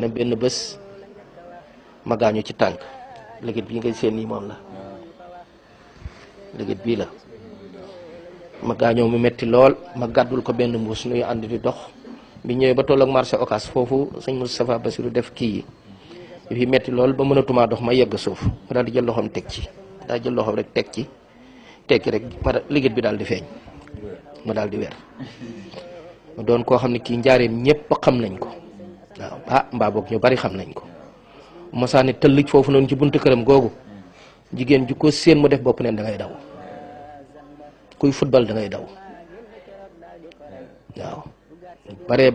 na benn bés ma gaañu ci tànk léegit bii ngay seen nii moom la léegit bii la ma gaañoo mu metti lool ma gàddul ko benn mbuus nuy ànd di dox bi ñëwee ba toll ak marché Ocass foofu sëñ Moustapha Bassirou def kii yi fi metti lool ba mënatumaa dox ma yegg suuf ma daal di jël loxoom teg ci daal jël loxoom rek teg ci tekki rek ma léegit bi daal di feeñ ma daal di wer ma doon koo xam ne kii njaareem ñëpp xam nañ ko waaw mbaa boog ñu bari xam nañ ko mosaane tëllëj foofu noonu ci buntu këram googu jigéen ju ko séen mu def bopp neen da ngay daw kuy football da ngay daw waaw bare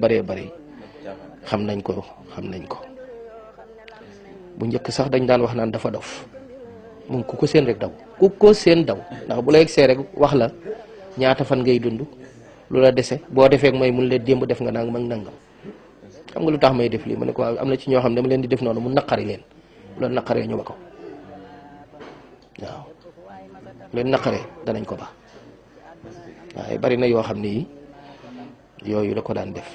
xam nañ ko bu njëkk sax dañ daan wax naan dafa dof moom ku ko séen rek daw ku ko séen daw ndax bu la egsee rek wax la ñaata fan ngay dund lu la dese boo defee mooy mun leen démb def nga nangam ak nangam xam nga lu tax may def lii ma ne ko waaw am na ci ñoo xam ne dama leen di def noonu mu naqari leen bu leen naqaree ñu ba ko waaw leen naqaree danañ ko ba waaye bari na yoo xam ne yi yooyu la ko daan def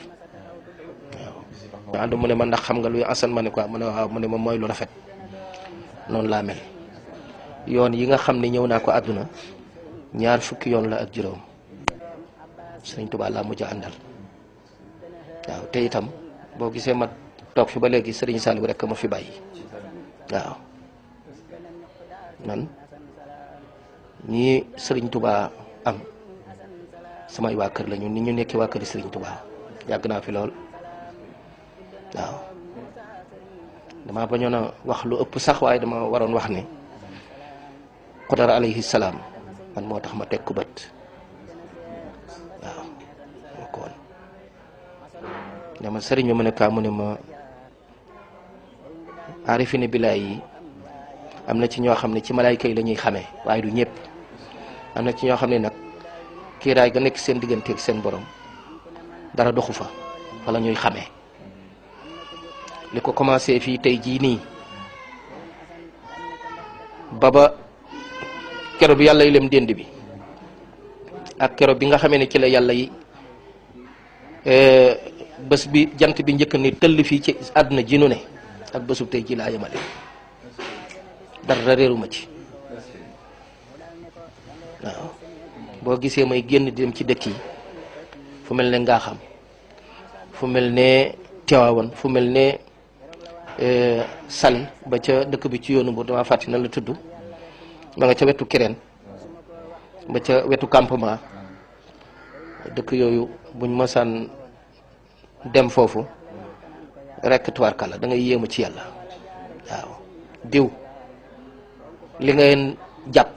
waaw ànd mu ne ma ndax xam nga luy asan ma ne ko mu ne waaw mu ne ma mooy lu rafet noonu laa mel yoon yi nga xam ne ñëw naa ko àdduna 20 fukki yoon la ak juróom Sëriñ Tuubaa laa mujj àndal waaw te itam boo gisee ma toog fi ba léegi Sëriñ Saliou rek ma fi bàyyi waaw man ñii Sëriñ Tuubaa am samay waa kër lañu ni ñu nekkee waa kër Sëriñ Tuubaa yàgg naa fi lool waaw dama bañoon a wax lu ëpp sax waaye dama waroon wax ne Xodar alayhi salaam man moo tax ma teg ko bët waaw moo ko woon dama sëriñ bi mu ne kaa mu ne ma aarifine bilaay yi am na ci ñoo xam ne ci malaayka yi la ñuy xamee waaye du ñëpp am na ci ñoo xam ne nag kiiraay ga nekk seen digganteeg seen borom dara doxu fa wala ñuy xamee li ko commencé fii tey jii nii baba kero bi yàlla yi lem dénd bi ak kero bi nga xamee ne ci la yàlla yi bés bi jant bi njëkk ni tëll fii ci àdduna ji nu ne ak bésub tey ji laa yemale dara réeruma ci waaw boo gisee may génn di dem ci dëkk yi fu mel ne Ngaaxam fu mel ne Tiwaawan fu mel ne Sali ba ca dëkk bi ci yoonu bu dama fàtti na la tudd ma nga ca wetu Kirène ba ca wetu campement dëkk yooyu buñ masaan dem foofu rekk tubaarkàlla da ngay yéema ci yàlla waaw diw li ngeen jàpp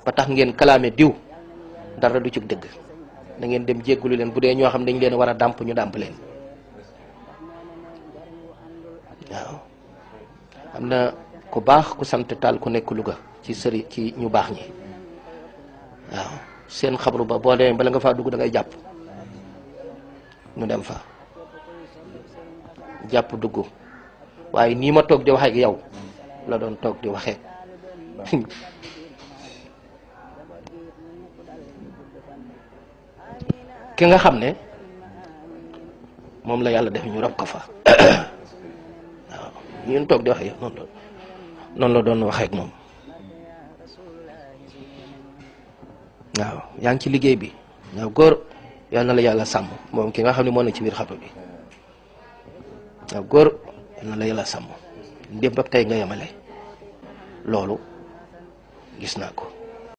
ba tax ngeen kalaame diw dara du ci dëgg da ngeen dem jéggulu leen bu dee ñoo xam dañ leen war a dàmp ñu dàmp leen waaw am na ku baax ku sant Taal ku nekk Louga ci sëri ci ñu baax ñi waaw seen xabru ba boo demee bala nga faa dugg da ngay jàpp ñu dem fa jàpp dugg waaye nii ma toog di waxee ak yow la doon toog di waxee ki nga xam ne moom la yàlla def ñu rob ko fa waaw ñun toog di waxee yow noonu la doon waxee ak moom waaw yaa ngi ci liggéey bi waaw góor yal na la yàlla sàmm moom ki nga xam ne moo ne ci biir xabru bi waaw góor yal na la yàlla sàmm ndéem ba tey nga yemale loolu gis naa ko